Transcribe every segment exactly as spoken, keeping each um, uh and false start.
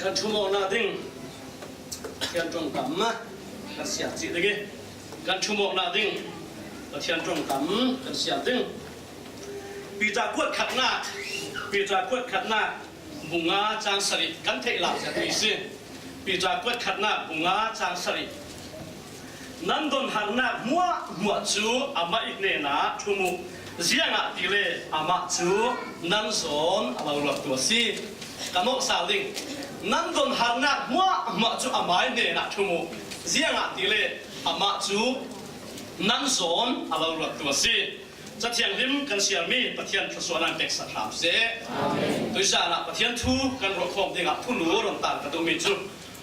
Kan thumawkna ding Pathian ṭawngkam kan siar cih ding i, kan thumawkna ding Pathian ṭawngkam kan siar ding. Peter kuat khatnak, Peter kuat khatnak bung nga chang sarih kan theih lai zet ni si. Peter kuat khatnak bung nga chang sarih. Nan donharnak hmuahhmuah cu amah i hnenah thum uh, ziangahtile amah cu nan zawn a lo ruattu a si. Ka nawhsal ding. Nan donharnak hmuahhmuah cu amah i hnenah thum uh, ziangahtile amah cu nan zawn a lo ruattu a si. Cathianghlim kan siarmi Pathian thluasuahnak peksak hram seh. Amen. Tuizan ah Pathian thu kan ruahkhawm dingah thulu ron tan ka duhmi cu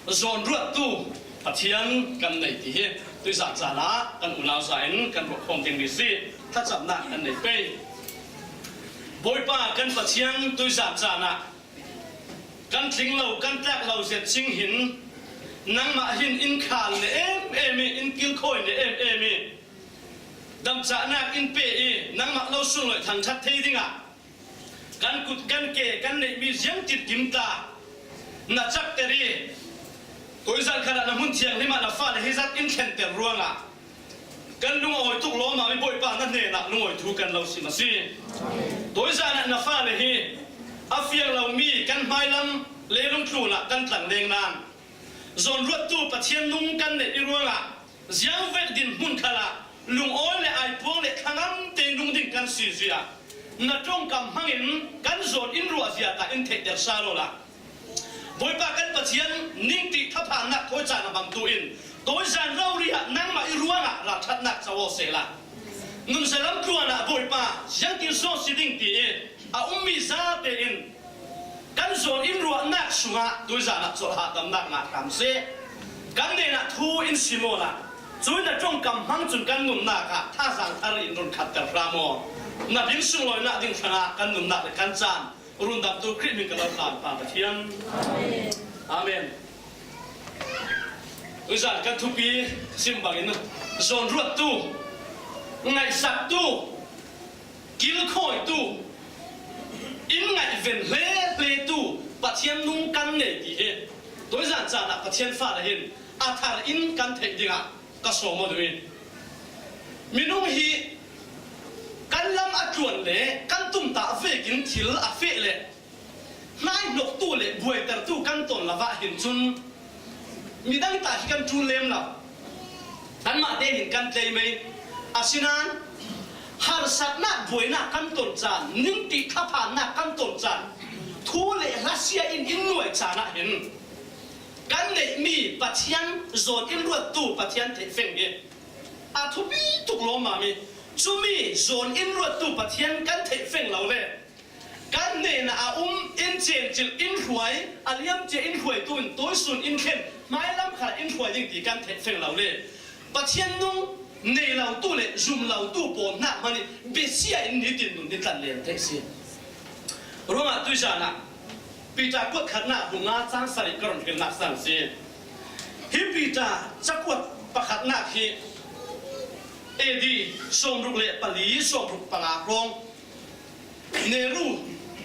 zawn ruattu Pathian kan nei ti hi tuizan caan ah kan unau za in kan ruahkhawm dingmi si. Thlacamnak kan nei pei. Bawipa kan Pathian, tuizan caan ah kan tling lo, kan tlak lo zet cing hin nangmah hin in khal ne em em i, in kilkhawi ne em em i, damcahnak in pe i, nangmah lo sunglawi thangṭhat thei dingah kan kut kan ke kan neihmi ziangtin kim ta na cakter i, tuizan khalah na hmun thianghlim ah na fale hi zat in thlenter ruangah kan lungawi tuk lawmmam i, Bawipa, na hnenah lungawi thu kan lo sim a si. Tuizan ah na fale hi a fiang lomi kan hmailam leilung tlunah kan tlang leng nan zawn ruattu Pathian nung kan neih i ruangah ziangvek dinhmun khalah lungawi le aipuang le thlangam te nung ding kan si zia na ṭawngkam hmangin kan zawn in ruah zia ta in theihter sa lo la. Bawipa kan Pathian, ningtih thlaphannak thawi caan a bangtu in tuizan rori ah nangmah i ruangah ralṭhatnak co aw sehla, nunzalam tluan ah Bawipa, ziangtin sawng si ding ti i a ummi zate in kan zawn in ruahnak sungah tuizan ah colh hahdamnak ngah hram seh. Kan hnenah thu in sim awla, cuih na ṭawngkam hmang cun kan nunnak ah thazaang thar in run khatter hram aw. Na bing sunglawinak ding hrangah kan nunnak le kan caan rundamtu Khrih hmin ka lo tlan Pa Pathian. Amen. Tuizan kan thupi sim bangin zawn ruattu, ngaihsaktu, kilkhawitu, in ngaihven hle hletu Pathian nung kan nei ti hi tuizan caan ah Pathian fale hin a thar in kan theih dingah ka sawm aw duh i, minung hi kan lam a tluan le kan tumtah vekin thil a feh le hnaihnoktu le buaitertu kan ton lo ah hin cun midang ta hi kan ṭul lem lo. Kanmah te hin kan tleimei. Asinain harsatnak buainak kan ton caan, ningtih thlaphannak kan ton caan, thu le hlasia in in nuai caan ah hin kan neihmi Pathian, zawn in ruattu Pathian theihfeng hi a thupi tuk lawmmam i, cumi zawn in ruattu Pathian kan theihfeng lo le kan hnenah a um in cencil in hruai, a liamcia in hruaitu in tawisun in thlen, hmailam khalah in hruai ding ti kan theihfeng lo le Pathian nung nei lotu le zum lotu pawl hnak hmanh i bia sia in nitin nun ni tlan lem theih si. Ruangah tuizan ah Peter kuat khatnak bung nga cang sarih ka run hrilnak sang si. Hi Peter cakuat pakhatnak hi A D sawmruk le pali, sawmruk panga hrawng Nero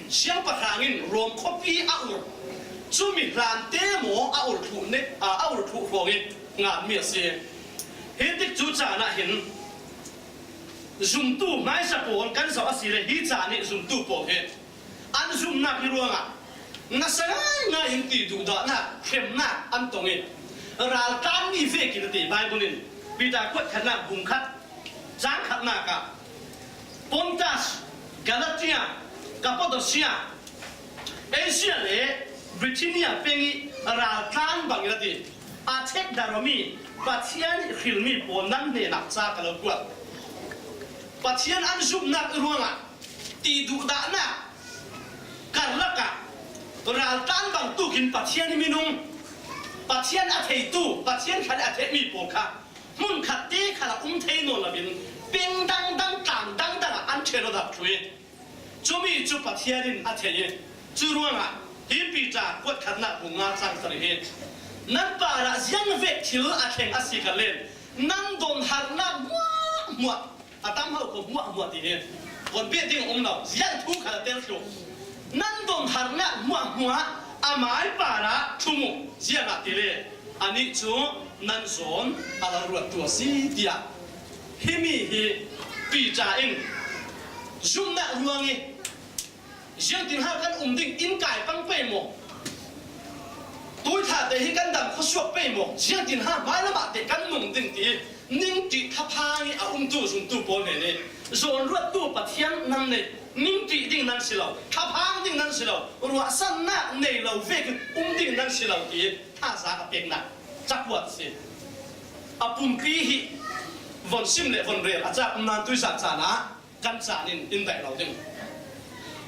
siangpahrang in Rom khuapi a ur, cumi hlante maw a ur thluh ne, a, a ur thluh hrawng i nganmi a si. Hi tikcu caan ah hin zumtu hmaisa pawl kan zoh a si le hi caan i zumtu pawl hi an zumnak hi ruangah nasa ngaingai in ti duhdahnak, hremnak an tong i raltlanmi vekin a ti Baibal in Peter kuat khatnak bung khat cang khatnak ah Pontas, Galatia, Kapadosia, Asia le Bithinia peng i raltlan bangin a ti. A thekdar awmi Pathian i hrilmi pawl nan hnenah ca ka lo kuat. Pathian an zumhnak i ruangah ti duhdahnak karlak ah raltlan bangtuk in Pathian i minung, Pathian a theitu, Pathian khat a theihmi pawl kha hmunkhat te khalah um thei nawn loin peng dangdang, tlang dangdang ah an ṭhen aw dap thlu i cumi cu Pathian in a thei i cu ruangah hi Peter kuat khatnak bung nga cang sarih hi nan parah ziangvek thil a thleng a si kha len nan donharnak hmuahhmuah a tam hau kho hmuahhmuah ti hi. Kon beh ding a um lo, ziang thu khat a tel thluh. Nan donharnak hmuahhmuah A mai parah thum uh, ziangahtile, anih cu nan zawn a la ruattu a si, tiah himi hi Piter in zumhnak ruang ih, ziangtin ha kan um ding, inn kai pang pei maw? Tuithate hi kan dam khuasuak pei maw? Ziangtin ha hmailam ah teh kan nung ding ti ih, ningṭih thaphang ih a umtu zumtu pawl hnen ih, zawn ruattu Pathian nan nei, ningṭih ding nan si lo, thaphang ding nan si lo, ruahsannak nei lo vekin um ding nan si lo ti ih thazaang a peknak cakuat a si. A pumpi hi von sim le von rel a cak um nain tuizan caan ah kan caan in in daih lo ding.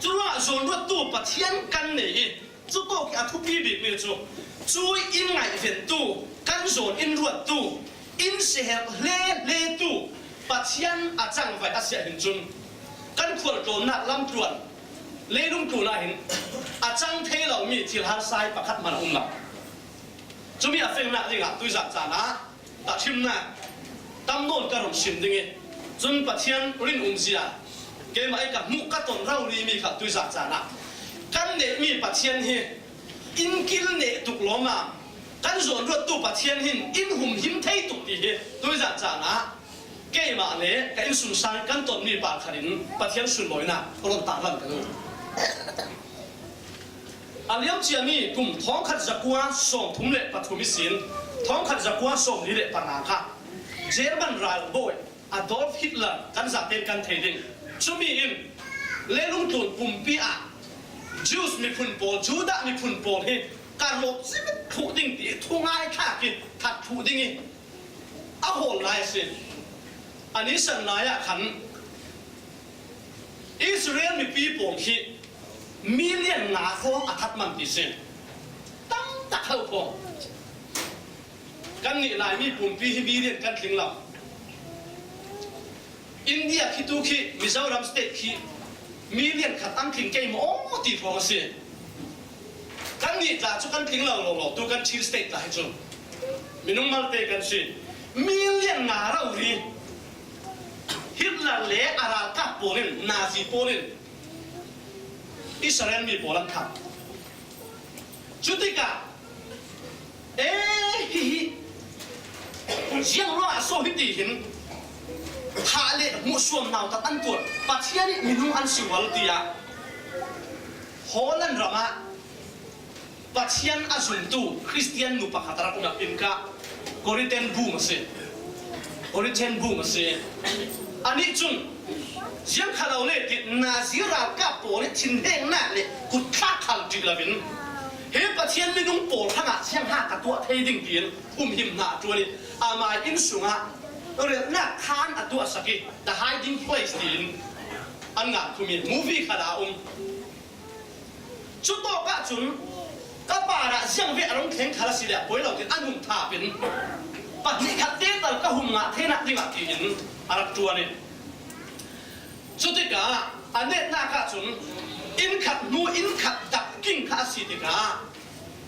Curuangah zawn ruattu Pathian kan nei ih, cu tawk ih a thupi bikmi cu, cu ih in ngaihventu, kan zawn in ruattu, in siaherh hlehletu Pathian a cangvaih a si ahhin cun, kan khualtlawnnak lamtluan, leilung tlun ahhin a cang thei lomi thil harsa hi pakhat hmanh a um lo. Cumi a fengnak dingah tuizan caan ah tahṭhimnak tam nawn ka run sim ding ih, cun Pathian rinumzia keimah ih ka hmuh ka ton rorimi kha tuizan caan ah kan neihmi Pathian hi in kil neh tuk lawm ah, kan zawn ruattu Pathian hin in humhim thei tuk ti hi tuizan caan ah keimah le ka innsungsang kan tonmi pakhat in Pathian sunlawinak run tarlan ka duh. A liam ciami kum thawngkhat zakua sawmthum le pathum ihsin thawngkhat zakua sawmli le panga kha German ralbawi Adolf Hitler kan zaten kan thei ding. Cumi in leilung tlun pumpi ah Jews miphun pawl, Judah miphun pawl hi ka rawt zimit thluh ding ti thungai thlak ih that thluh ding ih a hawl lai a si. A nisan lai ah khan Israel mipi pawl khi million nga hrawng a that man ti si. Tam tak hau pawl. Kannih Laimi pumpi hi million kan tling lo. India khi tu khi Mizoram state khi million khat an tling kei maw ti hrawng a si. Kannih tla cu kan tling lo lo lo, tu kan Chin state tla hi cu minung malte kan si. Million nga rori Hitler le a ralkap pawl in, Nazi pawl in Israel mi pawl an thah. Cutikah, "Eh, hihi ziang ruangah so hiti hin thah le hmuhsuam nautat an tuar? Pathian ih minung an si ual," tiah Holland ram ah Pathian a zumtu Khristian nu pakhat a rak um, innka Corrie ten Boom a si. Corrie ten Boom a si. Anih cun ziang kha lo le ti, Nazi ralkap pawl ih thinhengnak le kutthlak khal ṭih loin hi Pathian minung pawl hrangah ziang ha ka tuah thei ding tiin humhim hna a ṭuan ih, amah inn sungah relhnak khaan a tuahsak ih, the hiding place tiin an ngan khum ih, movie khat ah a um. Cutawk ahcun ka parah ziangvek a rung thleng khal a si le a poi lo tin an hung thap in, pahnih khat te tal ka hum ngah theinak dingah tiin a rak ṭuan in, cutikah a netnak ahcun inn khat hnu inn khat dap king kha a si tikah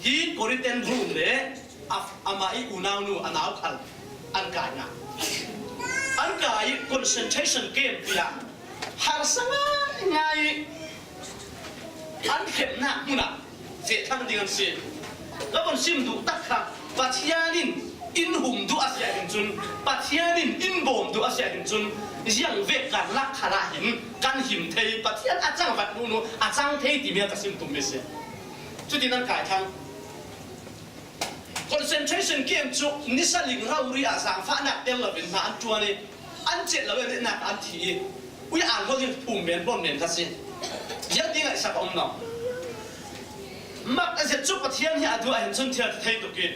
hi Corrie ten Boom le a, amah ih unaunu a nau khal an kai hna. An kai ih concentration camp tiah harsa ngaingai ih an khenhnak hmun ah feh thlang ding an si. Ka von sim duh tak kha Pathian in in hum duh a si ahhin cun, Pathian in in bawm duh a si ahhin cun, ziangvek karlak khal ah hin kan him thei, Pathian a cangvat hnu hnu a cang thei timi a ka sim tummi si. Cutin an kai thlang. Concentration camp cu nisa ling rori ah zaangfahnak tel loin hna an ṭuan ih, an celh lo ih a netnak an thi ih, ui aa hlon in phum men hlon men kha si. Ziangti ngaihsak a um lo. Mak a zet cu Pathian hi a duh ahhin cun thil a ti thei tuk ih,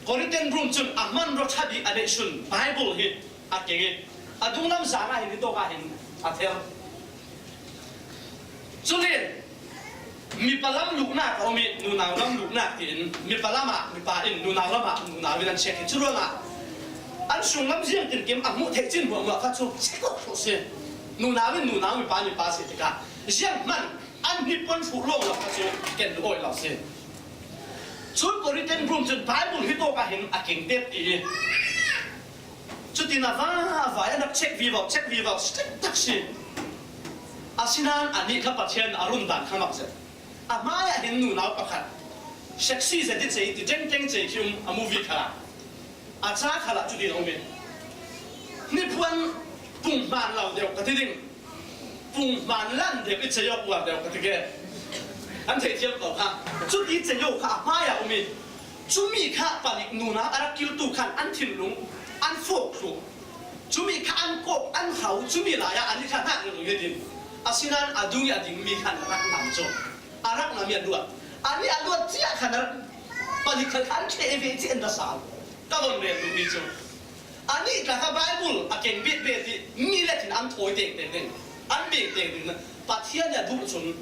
Corrie ten Boom cun a hmanraw ṭha bik a neih sun Bible hi a keng ih, a dunglam zaang ah hin hitawk ah hin a ther. Cule mipa lam luhnak a um ih, nunau lam luhnak tiin mipa lam ah mipa in, nunau lam ah nunau in an check hi. Curuangah an sunglam ziangtinkim a hmuh theih cin hmuahhmuah kha cu check awk thluh si. Nunau in nunau, mipa in mipa si tikah zianghman an hnipuan hruh lawng lo kha cu ken duh awih lo si. Cun Corrie ten Boom cun Bible hitawk ah hin a keng tet ti ih, cutin a va, a vai an rak check vivo, check vivo, strict tak si. Asinain anih kha Pathian a run dan kha mak zet. A hmaiah hin nunau pakhat sexy zet i chei ti tengteng chei khi um a movie khalah. A cha khalah chu din a um in. Ni phuan pung hman lo deuh ka ti ding. Pung hman lan deuh i chei awk uar deuh ka ti ke. An thei thiam ko kha. Chu ti chei awk kha a hmaiah um in. Chu mi kha palik nunau a rak kiltu khan an thinlung an fawk thluh. Chu mi kha an kawk an hau, chu mi lai-ah an i kha hnak ringring hi din. Asinan a dung i a ding mi khan a rak ngam chu. A rak ngam i a luat. An i a luat ciah khan a palik khan khan thei ve ci an da sal. Ka von rel duh mi chu. Anih tla kha Bible a keng bet bet i mi le thin an thawi teng teng ding. An beng teng teng na. Pathian i a duh chun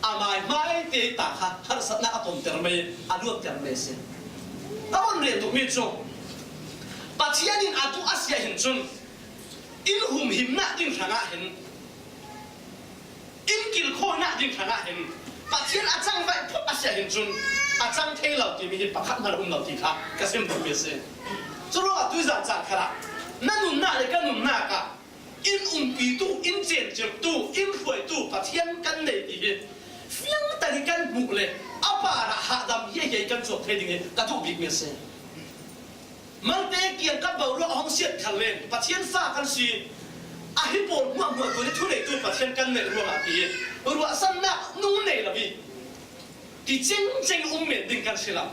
a mai mai te ta kha harsatna a tomter mai a luatter mai si. Ka von rel duh mi chu. Pathian in a duh a sia hin chun in humhimna ding hrangah hin, in kilkhawina ding hrangah hin, Pathian a chang vai phawt a sia hin chun a chang thei lo ti mi hi pakhat hman a um lo ti kha ka sim duh mi si. Churuangah tuizan chan khalah na nunna le ka nunna kah in umpitu, in cencirtu, in hruaitu Pathian kan nei ti hi fiang tak hi kan hmuh le a parah hahdam hiahiai kan chuak thei ding hi ka duh bik mi si. Malte kiang ka boruak a hong siat khal len Pathian fa kan si. A hi pawl hmuahhmuah tu le thuneitu Pathian kan neih ruangah ti hi ruahsannak nung nei lo hi. Ti cengceng um men ding kan si lo.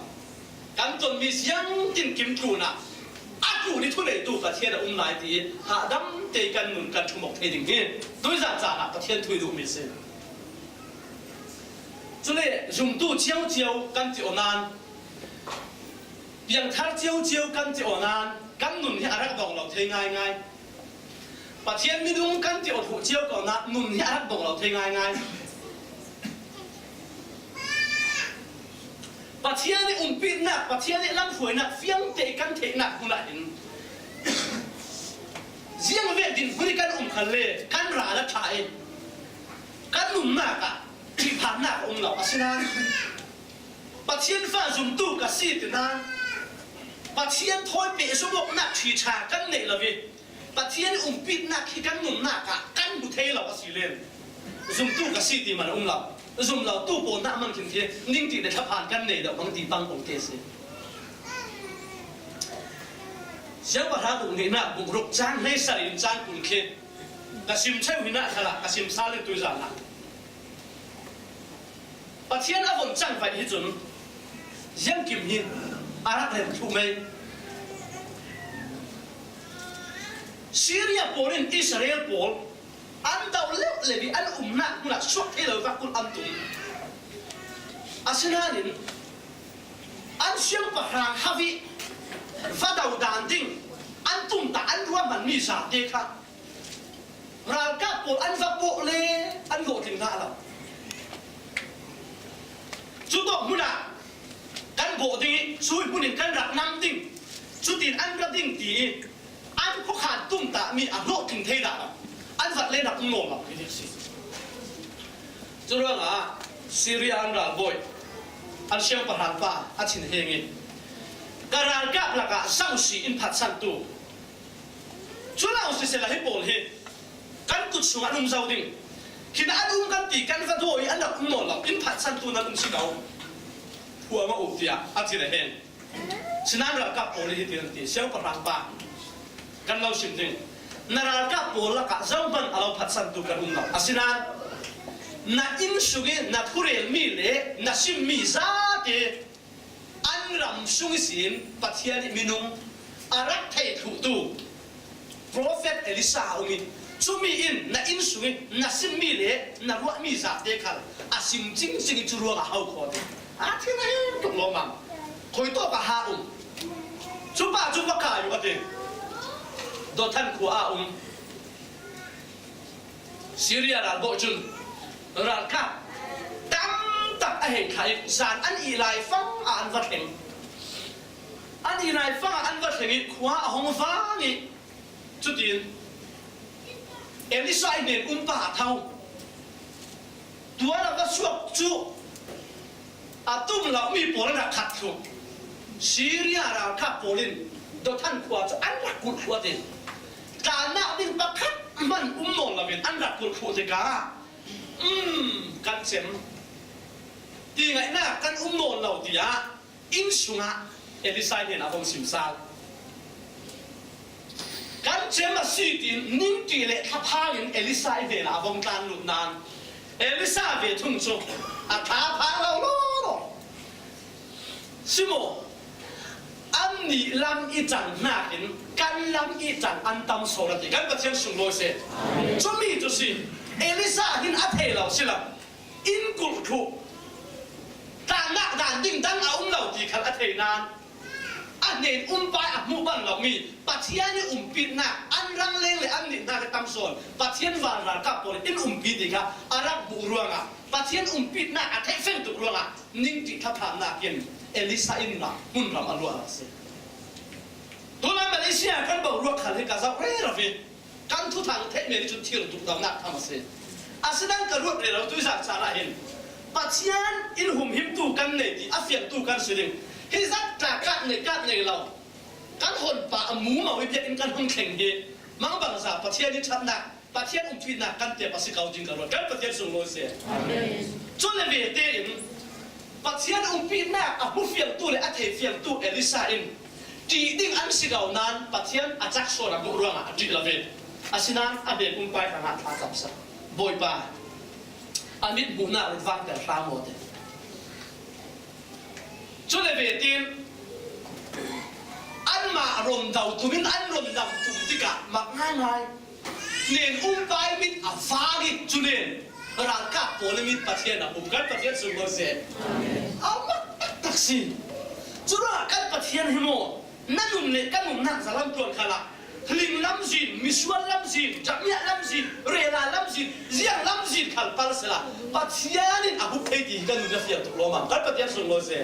Kan ton mi siangtin kim tlunah a tlun i thuneitu Pathian a um lai ti hahdam te kan nun kan thumawk thei ding hi. Tuizan chan ah Pathian thu i duh mi si. Cule zumtu ciauciau kan ti aw nan, piangthar ciauciau kan ti aw nan kan nun hi a rak dawng lo thei ngaingai. Pathian minung kan ti aw thluh ciau ko nan nun hi a rak dawng lo thei ngaingai. Pathian i umpitnak, Pathian i lamhruainak fiangte kan theihnak hmunah hin ziang vek dinhmun i kan um khan le kan ral a ṭha i kan nunnak ah ṭihphannak a um lo. Asinan Pathian fa zumtu ka si tinan Pathian thawi peh zumawknak ṭhiṭha kan neih lo i Pathian i umpitnak hi kan nunnak ah kan hmu thei lo a si len zumtu ka si ti man a um lo. Zum lo tu pawl nah man khin khi ning ti le thlaphan kan nei lo mang ti pang kong te si. Siangpahrang bung nihnak bung ruk chang hleisari in chang kul khi ka sim cheu hi nah khalah ka sim sal in tuizan ah Pathian a von cangvaih hi cun ziangkim hi a rak rem thluh mai. Syria pawl in Israel pawl an do leuh leuh i an umnak hmunah suak thei lo vak kulh an tum. Asinain an siangpahrang hau i va do dan ding an tumtah an ruahmanmi zate kha ralkap pawl an va pawh le an gawh tling hlah lo. Cu tawk hmunah kan gawh ding i cu hmun in kan rak nam ding, cutin an ra ding ti i an khuakhan tumtahmi a hlawhtling thei dah lo. An vat le rak um nawn lo hi a si. Curuangah Syria an ralbawi an siangpahrang pa a thinheng i ka ralkap lakah zoh si in phatsantu cu lo siseh la hi pawl hi kan kut sungah an um zo ding. Khin an um kan ti kan va dawi i an rak um nawn lo, in phatsantu nan um si lo. Phuang a um tiah a thin a hen. Sinan ralkap pawl hi ti nan ti, siangpahrang pa kan lo sim ding. Na ralkap pawl lakah zohman a lo phatsantu kan um lo. Asinan na inn sung i na thurelmi le na simmi zate an ram sung ihsin Pathian i minung a rak theih thluhtu Profet Elisha a um i cumi in na inn sung i na simmi le na ruahmi zate khal a sim cingcing i cu ruangah hau khawh ding. A thin a hen tuk lawmam. Khuitawk ah ha um. Cupa cu va kai uh a ti. Dothan khua ah um. Syria ralbawi cun ralkap tamtak a hei thlah i zan an ih lai fang ah an va thleng. An ih lai fang ah an va thleng i khua a hong vang i cutin Elisha i hnen um pa a tho. Tual a va suak cu a tum lomi pawl an rak khat thluh. Syria ralkap pawl in Dothan khua cu an rak kulh khua ti. Tlannak ding pakhat hman um nawn loin an rak kulh khluh tikah, um, kan cem. Ti ngaihna kan um nawn lo tiah inn sungah Elisha hnenah a vong simsal. Kan cem a si tiin ningtih le thlaphangin Elisha hnenah a vong tlan lut nan Elisha ve thung cu a thlaphang lo law law. Simaw, annih lam i cang hnakin kan lam i cang an tam sawn a ti kan Pathian sunglawi si. Cumi cu si, Elisha hin a thei lo si lo. Inn kulh thluh, tlannak dan ding dang a um lo ti khal a thei nan, a hnen um pai a hmuh bang lomi Pathian i umpitnak an rangleng le an nihnak a tam sawn Pathian vanralkap pawl in umpi ti kha a rak hmuh ruangah Pathian umpitnak a theih feng tuk ruangah ningtih thlaphamnak in Elisha inn ah hmunram a luah a si. Tunah Malaysia kan boruak khal hi ka zoh rero ve. Kan thuthang theih men cun thil dukdamnak tham a si. Asinan ka ruat rero tuizan caan ah hin Pathian in humhimtu kan nei ti a fiangtu kan si ding. Hi zat tla kat nei kat nei lo. Kan honpa a mumo i biakinn kan hung thleng hi. Mangbangza Pathian i ṭhatnak, Pathian umpitnak kan tep a si ko ding ka ruat. Kan Pathian sunglawi si. Amen. Cu le ve tein Pathian umpitnak a hmu fiangtu le a thei fiangtu Elisha in ṭih ding an si ko nan Pathian a cak sawn a hmuh ruangah a ṭih lo ve. Asinan a hnen um pai hrangah thla cam sak. Bawipa, a mit hmuhnak lut vangter hram aw te. Cu le ve tein anmah ron do tum in an ron dam tum tikah mak ngaingai. Hnen um pai mit a vang i cu nen ralkap pawl i mit Pathian a um kan Pathian sunglawi si. A mak taktak si. Curuangah kan Pathian hi maw? Na nun le ka nunnak zalam tuan khalah hling lamzin, misual lamzin, jamiah lamzin, rela lamzin, ziang lamzin khal pal sela Pathian in a hup thei ti hi ka nun na fiang tuk lawmam kan Pathian sunglawi si.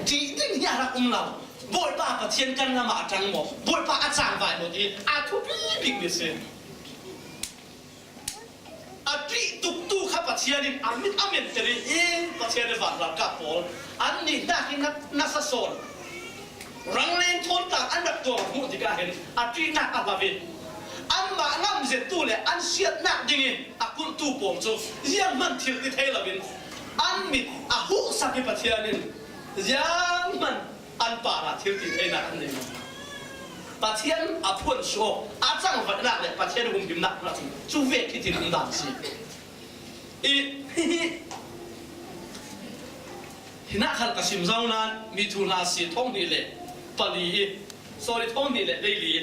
Ṭih ding hi a rak um lo. Bawipa Pathian kan lamah a ṭang maw? Bawipa a cangvai maw ti a thupi bikmi a si. A ṭih tuktu kha Pathian in a mit a menter i, eh, Pathian i vanralkap pawl an nihnak in na, nasa sawn. Rangleng thawn tlang an rak tuang a hmuh tikah hin a ṭihnak a hla ve. Anmah ngamzettu le an siatnak ding i a kulhtu pawl cu zianghman thil ti thei loin an mit a huhsak i Pathian in zianghman an parah thil ti theinak an nei. Pathian a phuan suak a cangvaihnak le Pathian humhimnak hna cun cu vek hi thil um dan si. I, hihi, hinah khal ka sim zong nan mi thu hna si thawng hnih le pali i, sorry, thawng hnih le leili i,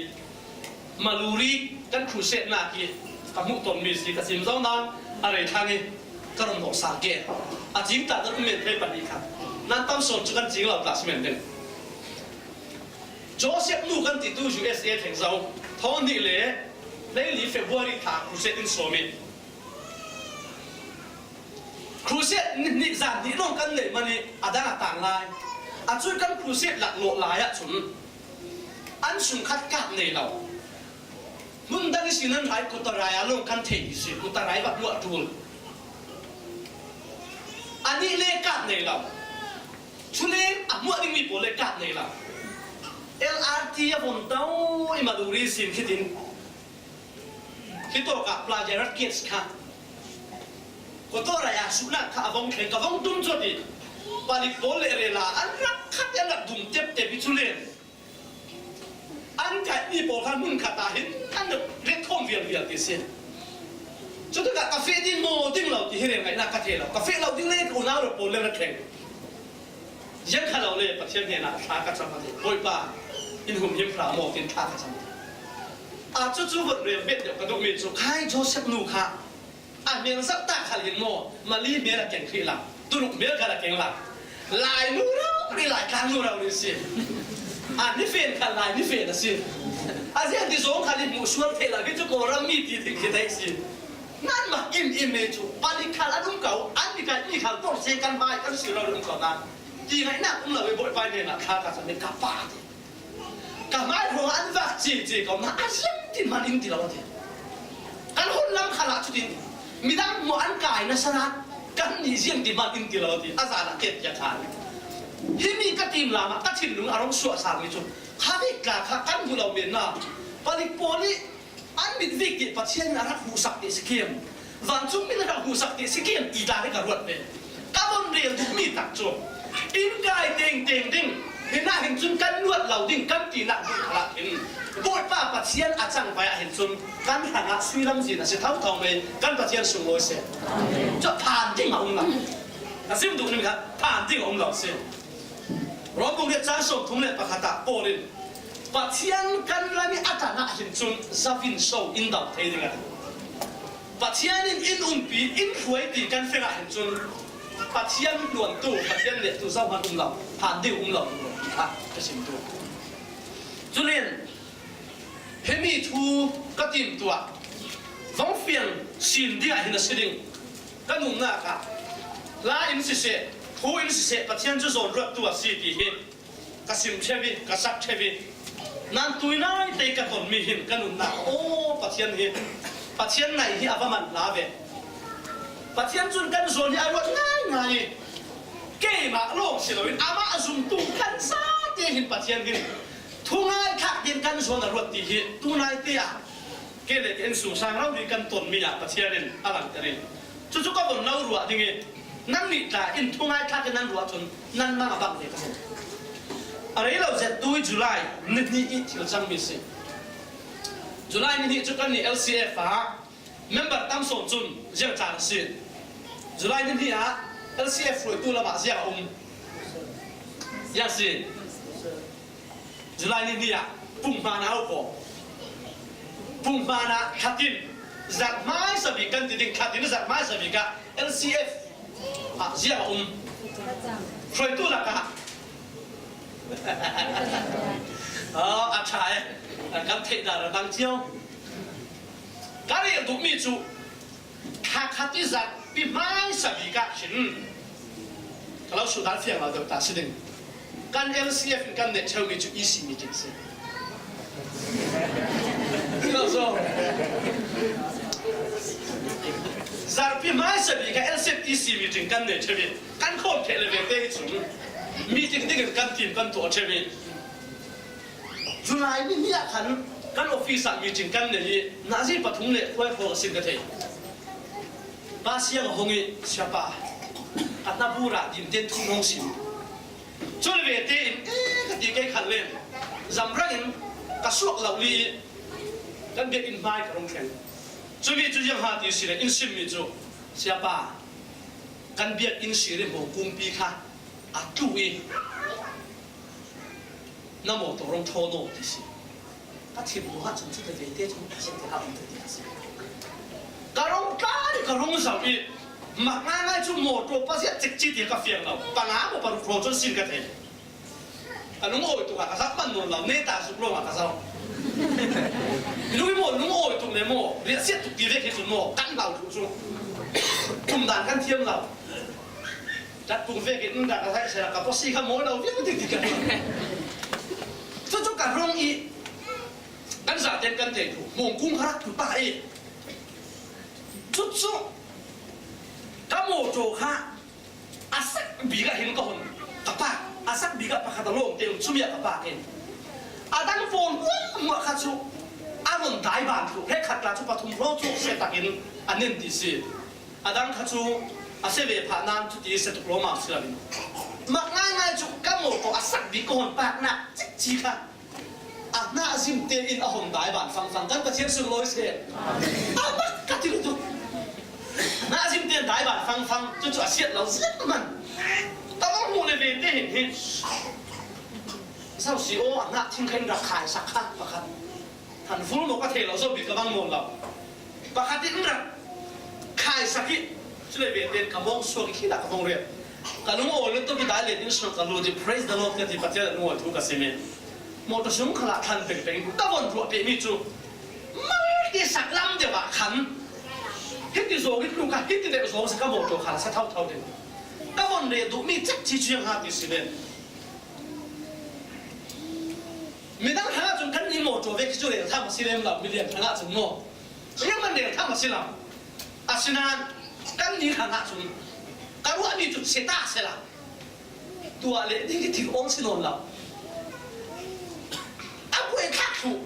Maluri kan crusade nak i ka hmuh tawnmi si ka sim zong nan a rei thang i ka run dawh sang ke. A cing ta kan um men thei pahnih kha nan tam sawn cu kan cing lo ta si men ding. Joseph nu kan titu U S A thleng zo thawng hnih le leili February thla crusade in sawm i crusade nih zan nih lawng kan nei man i a dang a tang lai. A cu kan crusade laklawh lai ahcun an sungkhat kap nei lo. Hmun dang ihsin an rai Kutarai a lawng kan thei hi si, Kutarai va hmuh a ṭul. Anih le kap nei lo. Chule a hmuh dingmi pawl le kap nei lo. L R T a von to i Maduri sin khitin hi tawkah Plaza Red Gates kha Kutarai a suhnak kha a vong thleng ka vong tum cuat i palik pawl le rela an rak khat an rak dum teptep i cu len. An kaihmi pawl kha hmun khat ah hin an ret khawm vialvial ti si. Cutikah ka feh ding maw ding lo ti hi rel ngaihnak ka thei lo. Ka feh lo ding le ka unau rep pawl le rak thleng. Ziang kha lo le Pathian hnenah thla ka cam a ti. Bawipa, in humhim hra maw tin thla ka cam a ti. A cucu vot rel bet deuh ka duhmi cu khai Joseph nu kha A hmel zarh tak khal hin maw, Mali hmel a keng hrih lo, Tuluk hmel khal a keng lo. Lai nu rau rih, Lai tlang nu rau rih si. A nifen khal Lai nifen a si. A ziang ti zawng khal i hmuh sual thei lo, hi cu Kawlram mi ti ding khi dai si. Nanmah in in mi cu palik khal an um ko, an mi kai mi khal por se kan bai kan si rau um ko na. Ti ngaihnak um lo i Bawipa hnenah thla ka cam i ka pa ti. Ka hmaihrawng ah an vak cici ko, mah a ziang ti hman in ti lo a ti. Kan hun lam khal ah cutin midang maw an kai nasa nak kan nih ziang ti hman in ti lo a ti. A zan ah ket piak khan. Himi ka tim lam ah ka thinlung a rung suah sal mi cu kha bik tla kha kan hmu lo men na. Palik pawl i an mit vik ti Pathian in a rak huhsak ti si khiam. Vancung min a rak huhsak ti si khiam ti tla hi ka ruat ve. Ka von Rel duh mi tak cu in kai tengteng ding, hinah hin cun kan luat lo ding kan tinak ding khalah hin Bawipa Pathian a cangpai ah hin cun kan hrangah sui lamzin a si thotho mai. Kan Pathian sunglawi seh. Cu phan ding a um lo. Ka sim duh ning kha phan ding a um lo si. Rom bung riat cang sawmthum le pakhat ah Paul in Pathian kan lam i a tan ah hin cun zavin so in do thei ding a ti. Pathian in in umpi, in hruai ti kan feng ah hin cun Pathian luantu, Pathian lehtu zohman um lo, phan ding um lo, ti kha ka sim tu. Culin himi thu ka timtuah vong fiang sin ding ah hin a si ding. Ka nunnak ah hla in siseh, thu in siseh, Pathian cu zawn ruattu a si ti hi ka sim ṭheu i, ka sak ṭheu i, nan tuinai te ka tonmi hin ka nunnak, aw, Pathian hi, Pathian nai hi a va man hna ve. Pathian cun kan zawn hi a ruat ngaingai i, keimah lawng si loin amah a zumtu kan zate hin Pathian hin thungai thlak tein kan zawn a ruat ti hi tunai te ah Kei le kei in sungsang rori kan tonmi ah Pathian in a langhter i, cucu ka von lo ruah ding i, nannih tla in thungai thlak in nan ruah cun nanmah a bang ve ka si. A rei lo zet tu i July ni hnih i thil cangmi si. July ni hnih cu kan ni L C F ah member tam sawn cun ziang caan a si. July ni hnih ah L C F hruaitu lamah ziang a um? Ziang si. July ni hnih ah pung hmanh ah a ko. Pung hmanh ah thlatin zarh hmaisa bik kan ti ding, thlatin zarh hmaisa bik ah L C F ah ziang a um? Hruaitu lakah. Oh, a ṭha e. Kan theih dan a dang cio. Ka rel duhmi cu Thla khat i zarhpi hmaisa bik ah hin ka lo sutdan fiang lo deuh ta si ding. Kan L C F in kan neih ṭheumi cu E C meeting si. Si lo so. Zarhpi hmaisa bik ah L C F E C meeting kan neih ṭheu i kan khawm ṭheh le ve te hi cun meeting dingin kan team kan tuah ṭheu i July ni hnih ah khan kan office ah meeting kan nei i nazi pathum le khuai khawng a sin ka thei. Pa Siang a hung i, "Siapa, ka hna bur ah din ten thu hong sim." Cun ve tein, "Eh," ka ti, kei khan len zamrang in ka suak lo li i kan biakinn hmai ka rung thleng. Cumi cu ziang ha ti si le in simmi cu, "Siapa, kan biakinn sir i hmawng kungpi kha a tlu i na mawtaw rung ṭhawn aw," ti si. Ka thin hnu ah cun cu te ve te cu ka si te ka um te ti ka si. Ka rung tlan, ka rung zoh i mak ngaingai cu mawtaw paziat cikci ti ka fiang lo. Panga maw paruk hrawng cun sin ka thei. Ka lungawi tuk ah ka zoh hmanh nawn lo, neta zuk lawng ah ka zoh. Minung i maw lungawi tuk le maw riahsiat tuk ti vek hi cun maw kan hlau thluh cu tum dan kan thiam lo. Tat pung vekin in dah ka hraih seh, ka pawsi kha mawi lo viau ding ti ka. Cucu ka rung i kan zaten kan thei tu hmawng kung kha rak tu pah i cucu ka mawtaw kha a sak bik ah hin ka hun ka pak. A sak bik ah pakhat a lawng te um, cumi ah ka pak in a dang pawl hmuahhmuah kha cu a run dai ban thluh. He khat tla cu pathum hrawng cu sia takin a nen ti si. A dang kha cu a sia ve phah nain cuti sia tuk lawmam si lo in mak ngaingai cu ka mawtaw a sak bik ka hun paknak cikci kha a hna a zim tein a hun dai ban fangfang. Kan Pathian sunglawi seh. A bak ka ti lutuk. Hna a zim tein dai ban fangfang, cucu a siat lo ziat man. Ka bang hmuh le ve te hin hi. Zosi aw, a hna thing kha in rak khai sak kha pakhat. Han ful maw ka thei lo, zo bik ka bang maw lo. Pakhat in rak khai sak i, cule ve tein ka bawng suak i khi dah ka bawng riat. Ka lungawi lutuk i dai le in suak ka lut i, "Praise the Lord," ka ti, Pathian a lungawi thu ka sim i. Mawtaw sung khalah thlan pengpeng ka von ruah pehmi cu mal ti sak lam deuh ah khan hiti zawng i tluk a, hiti deuh zawng si ka mawtaw khan a sa thotho ding. Ka von reh duhmi cek ci cu ziang ha ti si len. Midang hrangah cun kan i mawtaw ve khi cu rel tham a si lem lo, milian hrangah cun maw? Ziangman rel tham a si lo. Asinain kan ni hrangah cun ka ruahmi cu si ta seh la. Tuah leh ding i thil awng si nawn lo. A buaithlak thluh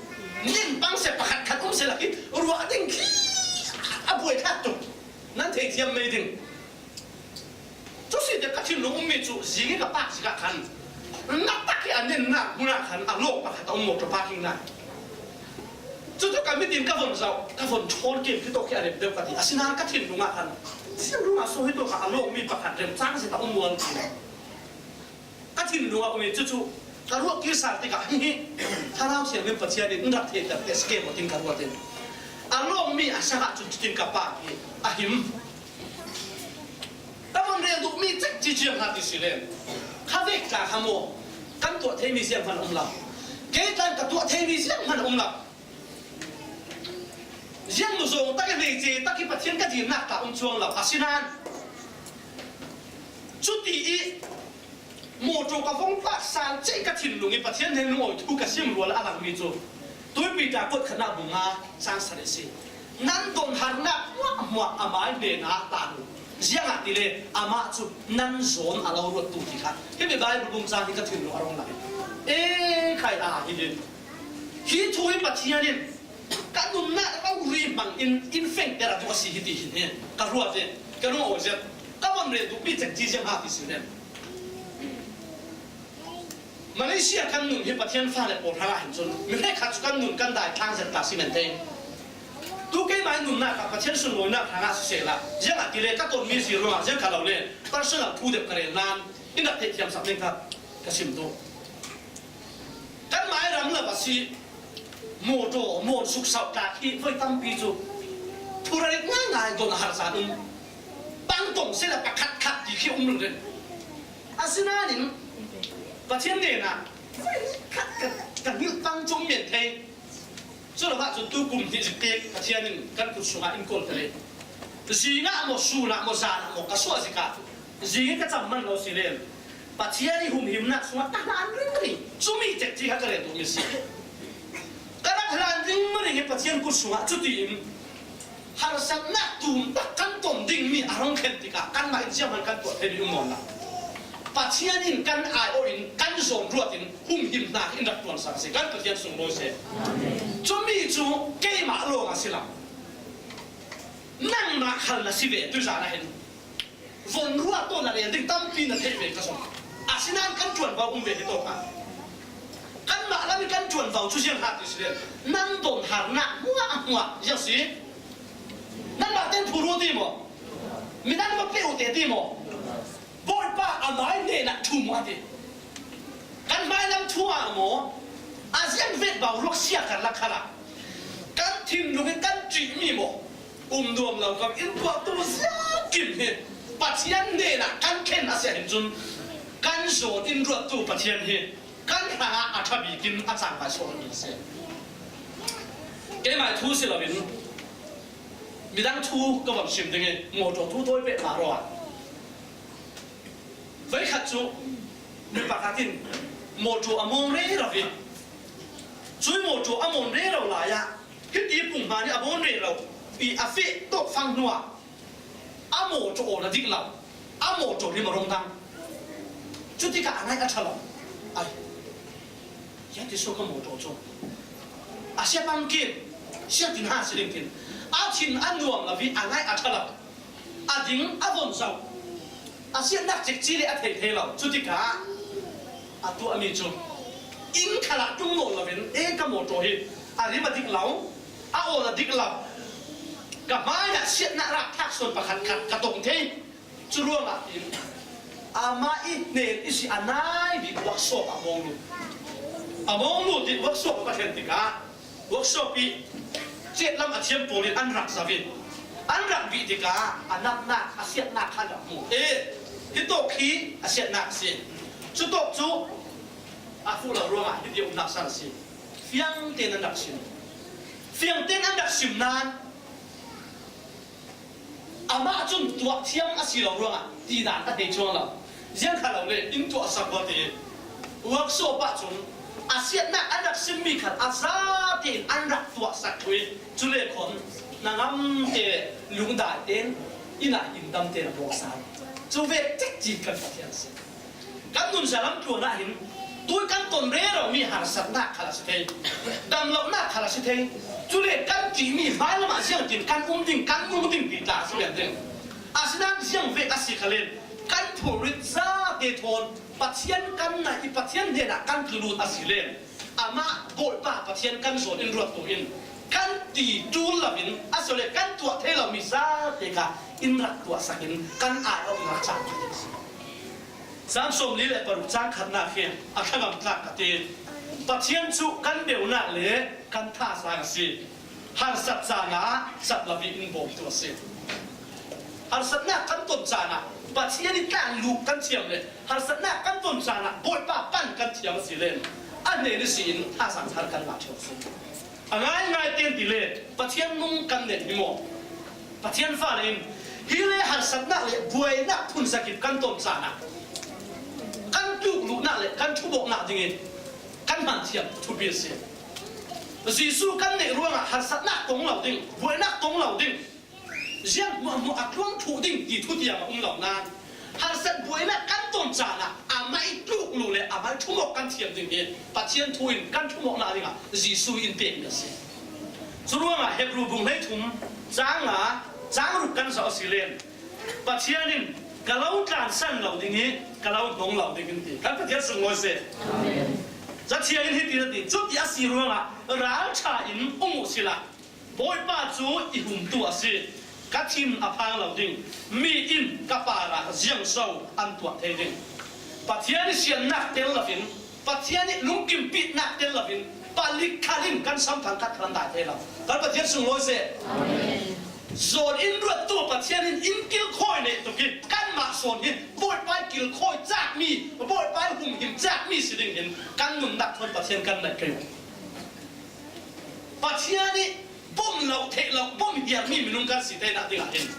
ning pang seh, pakhat khat um seh la khi ruah ding khi a buaithlak tuk. Nan thei thiam mei ding. Cu si te ka Thinlung um mi cu zing i ka park zik ah khan, na tak i a nennak hmun ah khan a lawng pakhat a um, motor parking lai. Cucu ka mit in ka von zoh, ka von ṭhawn khin, hi tawk hi a rem deuh ka ti. Asinain ka thinlung ah khan, "Siangruang ah so hi tawk ah a lawng mi pakhat remcang zet a um mual," ti. Ka thinlung ah um i cucu ka ruah kir sal tikah, "Hihi, Thlarau Thianghlim Pathian in in rak theihter te si ke maw," tin ka ruat in, a lawng mi a sak ah cun cutin ka park i a him. Ka von rel duhmi cekci ziang ha ti si len, kha vek tla kha maw, kan tuah theimi zianghman a um lo. Kei tlan ka tuah theimi zianghman a um lo. Ziangnu zawng tak i hleice tak i Pathian ka dirnak tla um cuang lo. Asinain cuti i motor ka vong tlak sal cei ka thinlung i Pathian hnen lungawi thu ka sim rual a langmi cu Tuipi ta kuat khatnak bung nga sang sarih si. Nan donharnak hmuahhmuah amai hnenah hlan u. Ziangahtile amah cu nan zawn a lo ruattu ti kha. Himi Baibal bung cang hi ka thinlung a rung lak. E khai a hi hi. Hi thu hi Pathian in ka nunnak rori hmang in in fengter a duh a si hi ti hin hi ka ruat ve, ka rung awi zet. Ka von rel duhmi cekci ziang ha ti si len. Malaysia kan nun hi Pathian fale pawl hrangah hin cun mi hrekkhat cu kan nun kan dai thlang zet ta si men thei. Tu keimah in nunnak ah Pathian sunlawinak hrangah sisehla, ziangahtile ka tonmi si ruangah ziang kha lo le personal thu deuh ka rel nan in rak theih thiamsak ding kha ka sim tu. Kanmah i ram lo a si, motor, mawn suksauh tlak hi voi tampi cu thurarit ngaingai don a harsa um. Pang tong sehla pakhat khat ti khi um ringring. Asinain Pathian hnenah voi khat ka, ka hngilh pang cu um men thei. Cu lo ahcun tu kum hnih zik pek Pathian in kan kut sungah in kawl ka leh. Zingah maw, sun ah maw, zan ah maw, ka suah zik ah zing i ka cam man lo si len, Pathian i humhimnak sungah ka hlan ringring. Cumi cekci kha ka rel duhmi si. Ka rak hlan ringring i Pathian kut sungah cutiin harsatnak tum tak kan ton dingmi a rung khen tikah kanmah in zianghman kan tuah theimi um nawn lo. Pathian in kan aiawh in kan zawn ruat in humhimnak in rak ṭuansak a si. Kan Pathian sunglawi seh. Cumi cu keimah lawng a si lo. Nangmah khal na si ve, tuizan ah hin von ruah tawn a rel ding tampi na theih ve ka zong. Asinain kan ṭuanvo um ve hi tawk ah. Kanmah lam i kan ṭuanvo cu ziang hlah ti si len, nan donharnak hmuahhmuah ziang si. Nanmah ten phur u ti maw? Midang va pe u te ti maw? Bawipa amai hnenah thum u a ti. Kan hmailam thu ah maw, a ziang vet bau ruak sia karlak khalah kan thinlung i kan ṭihmi maw, um nuam lo kam in tuahtu ziakim hi Pathian hnenah kan thlen a si ahhin cun kan zawn in ruattu Pathian hi kan hrangah a ṭha bikin a cangvai suakmi a si. Keimah thu si loin midang thu ka von sim ding i, motor thu thawi peh hna rawh. Voikhat cu mi pakhat in motor a mawng rero i, cui motor a mawng rero lai ah hiti pung hna nih a mawng rero i a feh tawk fang hnuah a motor awl a dik lo, a motor rim a rung dang. Cutikah a ngaih a ṭha lo. Ai, ya ti so ka motor cu a sia pang kin, sia tin ha si ding tin a thin a nuam lo i a ngaih a ṭha lo. A ding a von zoh, a siatnak cekci le a thei thei lo. Cutikah a tuahmi cu inn khalah tung nawn loin, e, ka motor hi a rim a dik lo, a awl a dik lo, ka hmaiah siatnak rak thlak sawn pakhat khat ka tong thei. Cu ruangah in amah i hnen i si a nai bik workshop ah a mawng lut. A mawng lut i workshop a va thlen tikah workshop i cetlam a thiam pawl in an rak zoh in, an rak bih tikah a natnak, a siatnak kha an rak hmu. E, hi tawk hi a siatnak a si. Cu tawk cu a fuh lo ruangah hiti umnak san a si. Fiang tein an rak sim. Fiang tein an rak sim nain amah cun tuah thiam a si lo ruangah tidan a thei chuang lo. Ziang kha lo le in tuah sak ko ti. Workshop ah cun a siatnak an rak simmi khat a zate in an rak tuah sak thu i, cule khon hnangam te lungdai tein inn ah inn dam tein a buak sal. Cu ve cekci kan Pathian a si. Kan nunzia lam tluan ah hin tui kan ton rero mi harsatnak khal a si thei, damlonak khal a si thei. Cule kan ṭihmi hmailam ah ziangtin kan um ding, kan nung ding ti tla a si men ding. Asinain ziang ve a si khalin Kan phurrit zate thawn Pathian kan naih i Pathian hnenah kan tlu lut a si len, amah Bawipa Pathian kan zawn in ruat tu in kan ti tul lo in a si le kan tuah thei lo mi zate kha in rak tuahsak in kan ai awk in rak cang. Sam sawmli le paruk cang khatna khi a thlangam tlak ka ti. Pathian cu kan beunak le kan thazaang a si. Harsat caan ah sat lo in bawmtu a si. Harsatnak kan ton caan ah Pathian i tlang luk kan thiam le harsatnak kan ton caan ah Bawipa pan kan thiam a si len a hnen ihsin thazaang thar kan ngah ṭheu a si. A ngaingai tein ti le Pathian nung kan neih hi maw? Pathian fale in hi le harsatnak le buainak phunzakip kan ton caan ah kan tluk luhnak le kan ṭhumawknak dingin kan hmanthiam thupi a si. Jesuh kan neih ruangah harsatnak tong lo ding, buainak tong lo ding, ziang hmuahhmuah a tluang thuh ding ti thu tiang a um lo nain harsat buainak kan ton caan ah amah i tluk luh le amah i ṭhumawk kan thiam ding hi Pathian thu in kan ṭhumawknak dingah Jesuh in pekmi a si. Curuangah Hebru bung hleithum cang nga cang ruk kan zoh a si len Pathian in ka lo tlansan lo ding hi ka lo hnong lo ding in ti. Kan Pathian sunglawi seh. Cathiang in hiti na ti, cuti a si ruangah ralṭha in um uh sila Bawipa cu i humtu a si. Ka thin a phang lo ding, mi in ka parah ziangso an tuah thei ding? Pathian i siannak tel loin, Pathian i lungkimpihnak tel loin, palik khal in kan sam thangkhat khan dai thei lo. Kan Pathian sunglawi seh. Amen. Zawn in ruattu Pathian in in kilkhawi nei tuk i kanmah sawn hi Bawipa i kilkhawi cakmi, Bawipa i humhim cakmi si ding hin kan nunnak thawn Pathian kan naih kei uh. Pathian i bawm lo theih lo, bawm hiarmi minung kan si theinak dingah hin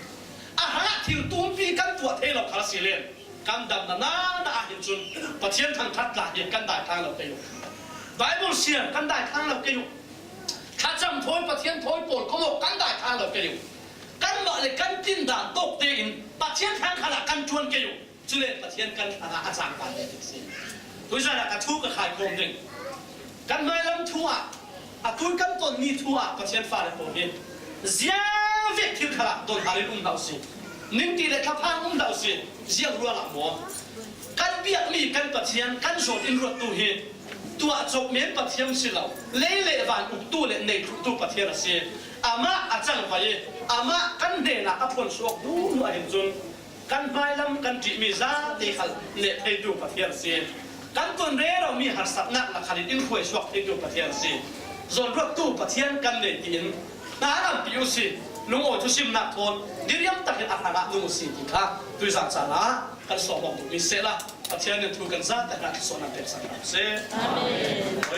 a hrangah thil tumpi kan tuah thei lo khal a si len kan damna nana ah hin cun Pathian thangṭhat tla hi kan daithlang lo kei uh. Bible siar kan daithlang lo kei uh. Thlacam thawi, Pathian thawi pawl khawmawk kan daithlang lo kei uh. Kanmah le kan tindan tawk tein Pathian hrang khalah kan ṭuan kei uh. Cule Pathian kan hrangah a cangka ve ding si. Tuizan ah ka thu ka khaikhawm ding. Kan hmailam thu ah, a tui kan tonmi thu ah Pathian fale pawl hi ziang vek thil khalah donhal in um hlah usih. Ningti le thlaphang um hlah usih. Ziang ruangah maw? Kan biakmi kan Pathian, kan zawn in ruattu hi tuah cawk men Pathian si lo, lei le van uktu le nei tluktu Pathian a si. Amah a cangvai i, amah kan hnenah a phuansuak duhduh ahhin cun, kan hmailam kan ṭihmi zate khal neh theitu Pathian a si. Kan ton reromi harsatnak lakhalin in hruaisuak theitu Pathian a si. Zawnruattu Pathian kan nei tiin hna lampi uhsi, lungawi thusimnak thawn diriam takin a hrangah nung uhsi ti kha tuizan caan ah kan sawm awk duhmi sehla Pathian in thu kan zate hna thluachuahnak peksak hna seh. Amen.